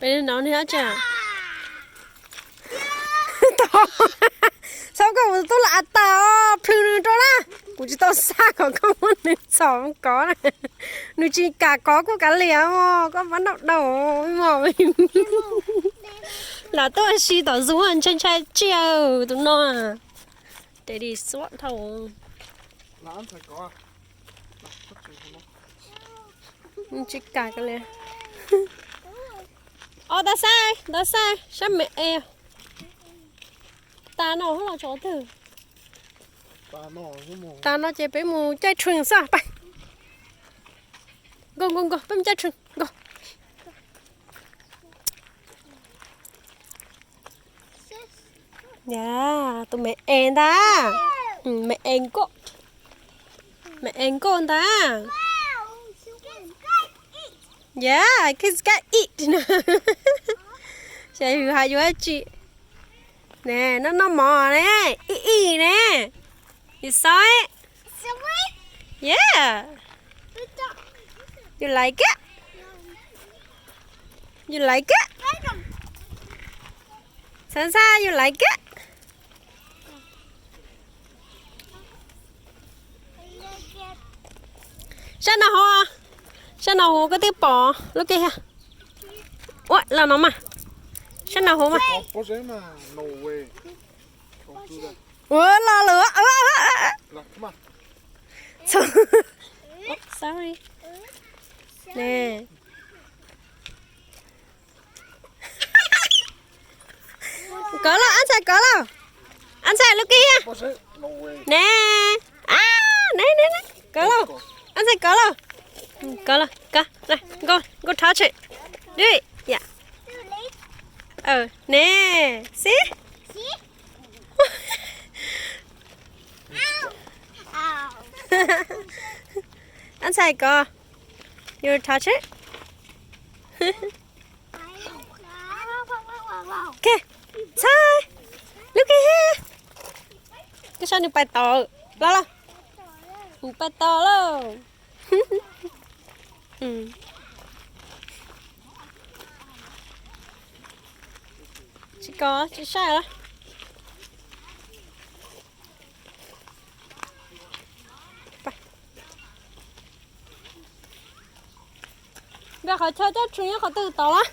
Peb no nws tsa. Txhob koj mus tub lam tas os, plhws nws rau na. Kuv tsis tau xav kom koj muab nws txhom mus kov na. Nws tsis kam kov kuj kav liam os, koj pab nrauj daus mos. Lam tuaj si tom zoo ntshai ntshai tsiaj tus no. Daddy xuab dhau. Tsis kam kav liam. Os, tas xav, tas xav, sab me es. Tas no hub los tsov twg? Tas no ces peb mus caij tsheej xwb pab. Nkauj nkauj nkauj, peb mus caij tsheej nkauj. Yam, tus me es ntag. Me es nkauj. Me es nkauj ntag. Yeah, kids got eat. Xyov yus hais yuav dab tsi. Ne, noj noj mov ne, ib ib ne. You saw it? Yeah. You like it? You like it? Xav xav, you like it? Sab no hauv, sab no hauv koj twb pom lub kej thiab. Ua los no mas, sab no hauv mas. Ua los lawm. Sorry. Ne. Kov lauj, Ab Ntxhais kov lauj. Ab Ntxhais lub kej thiab. Ne. Ne ne ne, kov lauj. Ab Ntxhais kov lauj. Kov lauj, kov. Nkauj, nkauj rhov tshem. Dui, ya. Ne, xib. Ab Ntxhais kov. Yus rhov tshem. Ntxhais, lub kej thiab. Koj saib nws pais tod lawm lauj. Nws pais tod lauj. Tsis kov, tsis saib lawm. Npaj qhov chaw coj tshwm nyob qhov twg tod lawm?